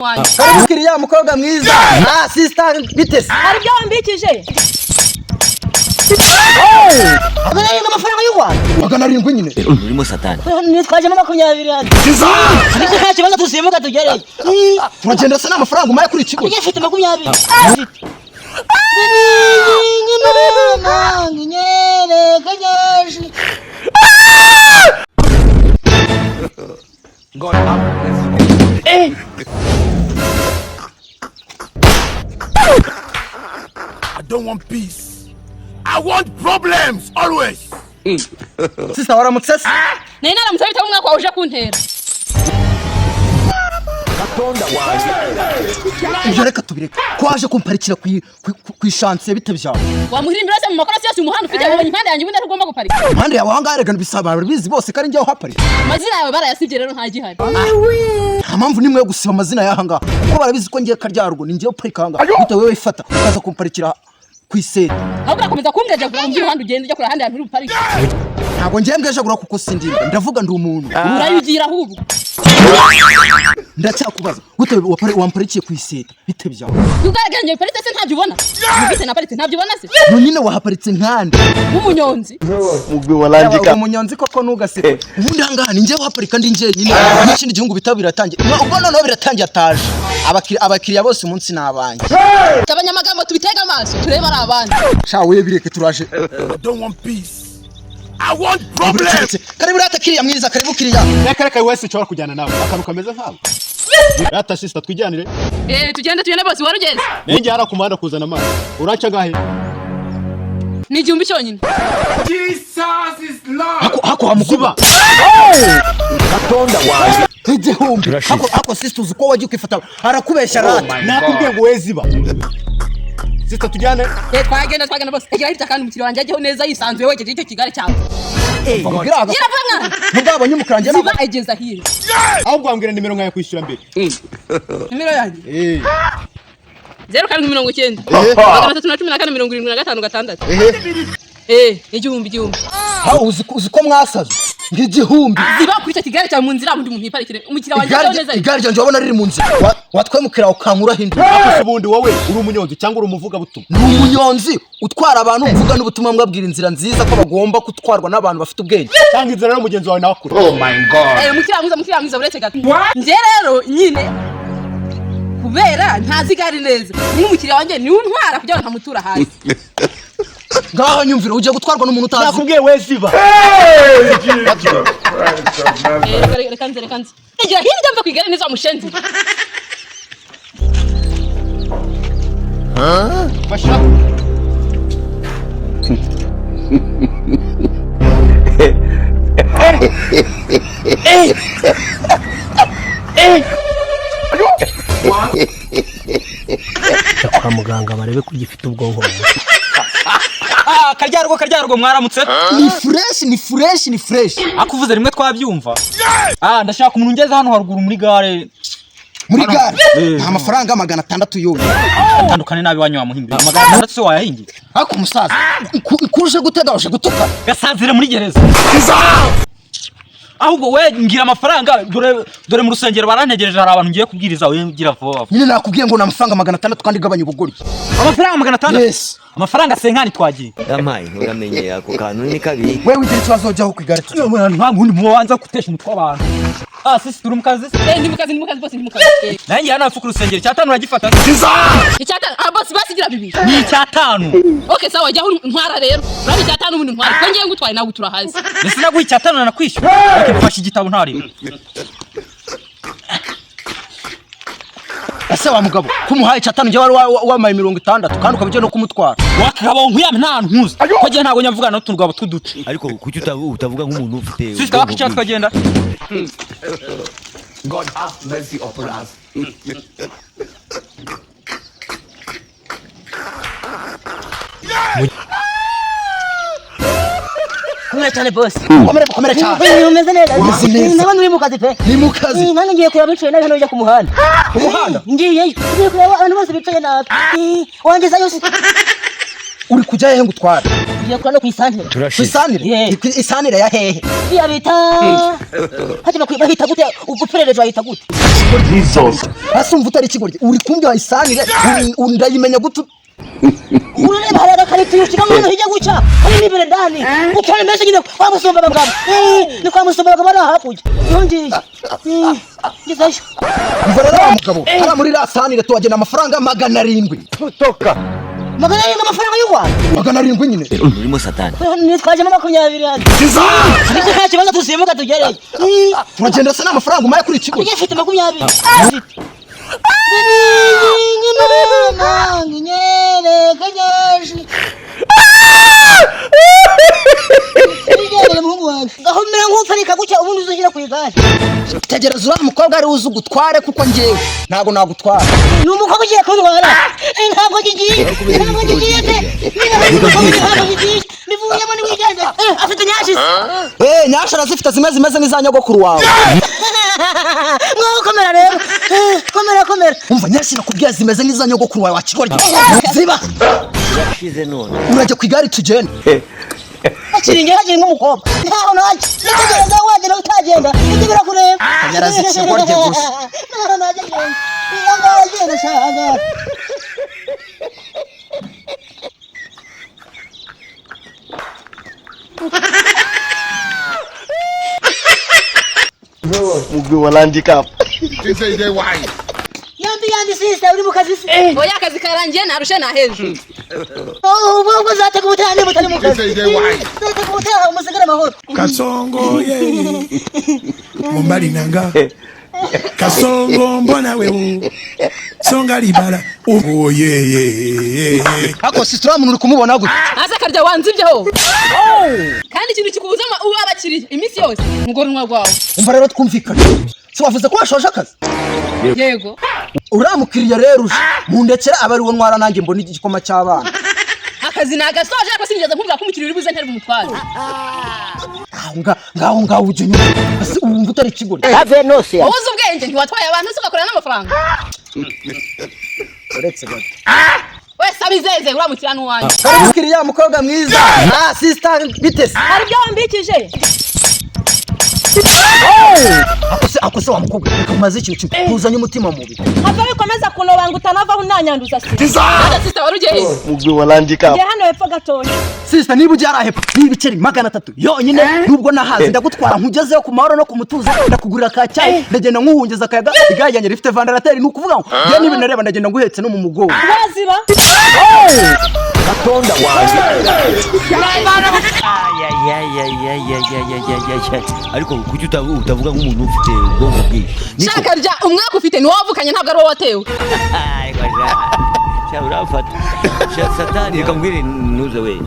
Wanjye. Karibu kiriya mukobwa mwiza. Ah, sister, bitese. Hari ibyo wambikije? 700 amafaranga y'u Rwanda. 700 nyine. Urimo satani. Nitwajemo 20 hano, ariko nta kibazo, tusimuka tugereyo. Turagenda se n'amafaranga umaye kuri ikigo? Ujya ufite 20. I don't want peace. I want problems always. Sister, waramutse se? Nari naramutse, bitewe umwaka wawe uje kuntera. Ibyo reka tubireke. Ko waje kumparikira ku ishansiye, bite byawe? Wamuhirimbira se mu makorasi yose umuhanda ufite, wabonye impande yanjye ubundi ari ugomba guparika? Impande yawe ahangaha reka bisaba, barabizi bose ko ari njyewe uhaparika. Amazina yawe barayasibye rero, ntagihari. Nta mpamvu n'imwe yo gusiba amazina y'aha ngaha, kuko barabizi ko ngiye Karyarugo ni njyewe uparika aha ngaha. Bite wowe wifata ukaza kumparikira ku iseta? Ahubwo urakomeza kumbwejagura mu by'uruhande, ugenda ujya kure ahandi hantu uri buparike. Ntabwo ngiye mbwejagura kuko sindimba, ndavuga ndi umuntu. Urayugira ahubwo. Ndacyakubaza, gute wamparikiye ku iseta, bite byawe? Kugaragara njye biparitse se ntabyo ubona? Numvise naparitse, ntabyo ubona se? No nyine wahaparitse nkande? Nk'umunyonzi. Yaba umunyonzi koko, ntugaseke. Ubundi aha ngaha ni njyewe uhaparika, ndi njyenyine, n'ikindi gihugu bitaba biratangiye. Ubwo noneho biratangiye, ataje abakiriya bose, umunsi ni abanjye. Gabanya amagambo, tubitege amaso turebe ari abandi. Sha we, bireke, turaje. I don't want peace. I want problems. Karibu rata kiriya mwiza, karibu kiriya. Reka reka, wese nshobora kujyana nawe akantu kameze nkawe. Rata sister, twijyanire. Eh, tugende tugende bose, wari ugeze. Nanjye hariya ku muhanda kuzana amazi, uraca angahe? Ni 1000 cyonyine. Hako hako hamukuba 1000. Hako hako, sister, uzi ko wagiye kwifata, arakubeshya rata. Nakubwiye ngo we ziba. Sister, tujyane. Eh, twagenda twagenda bose. Egera hirya kandi umukiriya wanjye ajyeho neza yisanzuye, wegeje icyo kigare cyawe. Mubwira aga. Gira vuba mwana. Nubwo abonye umukiriya Ziba, egeza hirya. Ahubwo wambwira nimero nkayo kwishyura mbere. Nimero yanjye? Eh. 0790 314 75 6. Eh, 1000, 1000. Ha, uzi ko mwasaze ng'igihumbi? Ziba kuri icyo kigare cyawe mu nzira, undi muntu yiparikire umukiriya wanjye Igare ajyeho neza. Igare ryanjye wabona riri mu nzira? Watwemukira ukankuraho indi. Ariko se ubundi wowe uri umunyonzi cyangwa uri umuvugabutumwa? Ni umunyonzi utwara abantu, mvuga n'ubutumwa, mbabwira inzira nziza ko bagomba gutwarwa n'abantu bafite ubwenge. Cyangwa inzira rero mugenzi wawe nawe akure. Eh, umukiriya mwiza, umukiriya mwiza, uretse gato. Njye rero nyine kubera ntazi igare neza, ni umukiriya wanjye niwe untwara kugira ngo ntamutura hasi. Ngaho nyumvira, ugiye gutwarwa n'umuntu utazi. Nakubwiye we ziba. Eh, reka nze, reka nze. Egera hirya mva ku igare neza, wamushenzi. Fasha. Kwa muganga barebe ko ugifite ubwonko mu mutwe. Ah, Karyarugo, Karyarugo, mwaramutse. Ni fresh, ni fresh, ni fresh. Akuvuze rimwe twabyumva. Ah, ndashaka umuntu ungeze hano haruguru muri gare. Muri gare? Eh. Nta mafaranga 600 yonyine. Atandukane nabi wanyu wamuhimbira. 600 se wayahingiye? Ariko umusaza kuruje gutega, uje gutuka. Gasazire muri gereza. Ahubwo we ngira amafaranga, dore dore mu rusengero barantegereje, hari abantu ngiye kubwiriza, we ngira vuba vuba. Nyine nakubwiye ngo ni amafaranga 600, kandi gabanya ubugoryi. Amafaranga 600? Yes. Amafaranga senkani, twagiye. Yampaye, nturamenye ako kantu ni kabi. Wewe ugira ikibazo, ujyaho ku igare tujya. Nta wundi mubanza gutesha umutwe w'abantu. Ah, sisi turi mu kazi. Eh, ndi mu kazi, ndi mu kazi bose, ndi mu kazi. Eh, Nanjye hano ku rusengero, 500 uragifata. 500? Ah boss, basigira 200. Ni 500. Okay, sawa, jyaho ntwara rero. Uraba 500 ubundi ntwara. Ko ngiye ngutwaye nawe utura hasi. Ese naguha 500 nakwishyura? Reka mfashe igitabo ntarimo. Ese wa mugabo, kumuhaye 500, njye wari wamaye 60, kandi ukaba ugiye no kumutwara? Wakagabo nkuyame, nta hantu nkuzi. Ko njye ntabwo nyamvugana n'utugabo tw'uduce. Ariko kuki utavuga nk'umuntu ufite Sister, wakicara tukagenda. God have mercy upon us. Komera cyane boss. Komera, komera cyane. Umeze neza? Umeze neza. Ndabona uri mu kazi pe. Ni mu kazi. Nanjye ngiye kureba bicaye nabi hano ujya ku muhanda. Umuhanda? Ngiyeyo. Ngiye kureba abantu bose bicaye nabi. Wangezayo se? Uri kujya hehe ngo utware? Ngiye kura no kwisanire. Ku isanire? Yeah. Isanire ya hehe? Iya bita hati bahita gute? Uguperereje bahita gute? Hasi umva utari ikigoryi, uri kumbwira isanire, ndayimenya gute? Urareba hari agakarito ushyira mu hirya guca harimo imbere ndani ukabona mbese nyine kwa musumba bagabo. Ni kwa musumba bagabo ari hakurya niho ngiye. Ngezeyo. Umva rero wa mugabo, hariya muri iriya sanire tuhagenda amafaranga 700. 700 amafaranga y'u Rwanda? 700 nyine. Urimo satani. Nitwajemo 20 hano, ariko nta kibazo tusimbuka tugereyo. Turagenda se n'amafaranga umaye kuri ikigo? Njye mfite 20. Gahomera nk'upfarika gutya ubundi uzushyira ku igare. Tegereza uriya mukobwa ari uzi ugutware, kuko njyewe ntabwo nagutwara. Ni umukobwa ugiye kuntwara. Ntabwo ngiye, ntabwo ngiye pe, ntabwo ngiye, mbivuyemo niwigendere. Afite nyashize. Eh, nyasha arazifite zimwe zimeze nk'iza nyogokuru wawe. Mwaho komera rero. Komera komera. Umva, nyasha nakubwiye zimeze nk'iza nyogokuru wawe wakigoryi. Ziba. Turashize none. Urajya ku igare tugende. Hakiri hakiri nk'umukobwa. Ntaho najya. Nitegereza wagenda utagenda. Ibyo birakureba. Kanyarazi ikigoryi gusa. Ntaho najya ngenda. Iyo ngaho agenda shanga. Yambi yambi sister, uri mu kazi se? Oya, akazi karangiye, narushe nahejuru. Ubwo ubwo zatega ubutaha niba utari mu kazi. Zatega ubutaha umusigare amahoro. Kasongo ye Mobali nanga Kasongo mbona wewe Songa libala Oh ye ye ye. Ako sister, uriya muntu uri kumubona gute? Hasi akarya wanzibyeho. Kandi ikintu kikubuza uba abakiriya iminsi yose ngo runwa rwawe. Umva rero twumvikane. Si wavuze ko washoje akazi? Yego. Uriya mukiriya rero uje mundekera aba ari wo ntwara, nanjye mbona igikoma cy'abana. Akazi nagasoje, ariko sinigeze nkubwira ko umukiriya uri buze ntari bumutware. Ngaho ngaho ngaho ujya unyura. Ese wumva utari ikigoryi? Have no fear. Wowe uzi ubwenge, ntiwatwaye abantu se ugakora n'amafaranga? Uretse gato. Wese abizeze uriya mukiriya ni uwanjye. Karibu mukiriya, mukobwa mwiza. Ah, sister, bite se? Hari ibyo wambikije? Ako se wa mukobwa, reka umaze ikintu kimwe kuzanye umutima mubi. Have bikomeza kunobanga utanavaho unanyanduza si. Hano sister, wari ugiye he? Ngiye hano hepfo gatoya. Sister, niba ujya hariya hepfo ni ibiceri 300 yonyine, nubwo nahazi ndagutwara nkugezeyo ku mahoro no ku mutuzo, ndakugurira ka cyayi, ndagenda nkuhungeza akayaga. Igare ryanjye rifite vandarateri, ni ukuvuga ngo njye niba nareba ndagenda nguhetse no mu mugongo. Waziba. Gatonda wanjye. Ariko kuki utavuga nk'umuntu ufite ubwonko bwinshi? Shaka rya umwaka ufite ni wowe wavukanye, ntabwo ari wowe watewe. Ariko sha urafata. Sha satani reka mbwire ntuze we.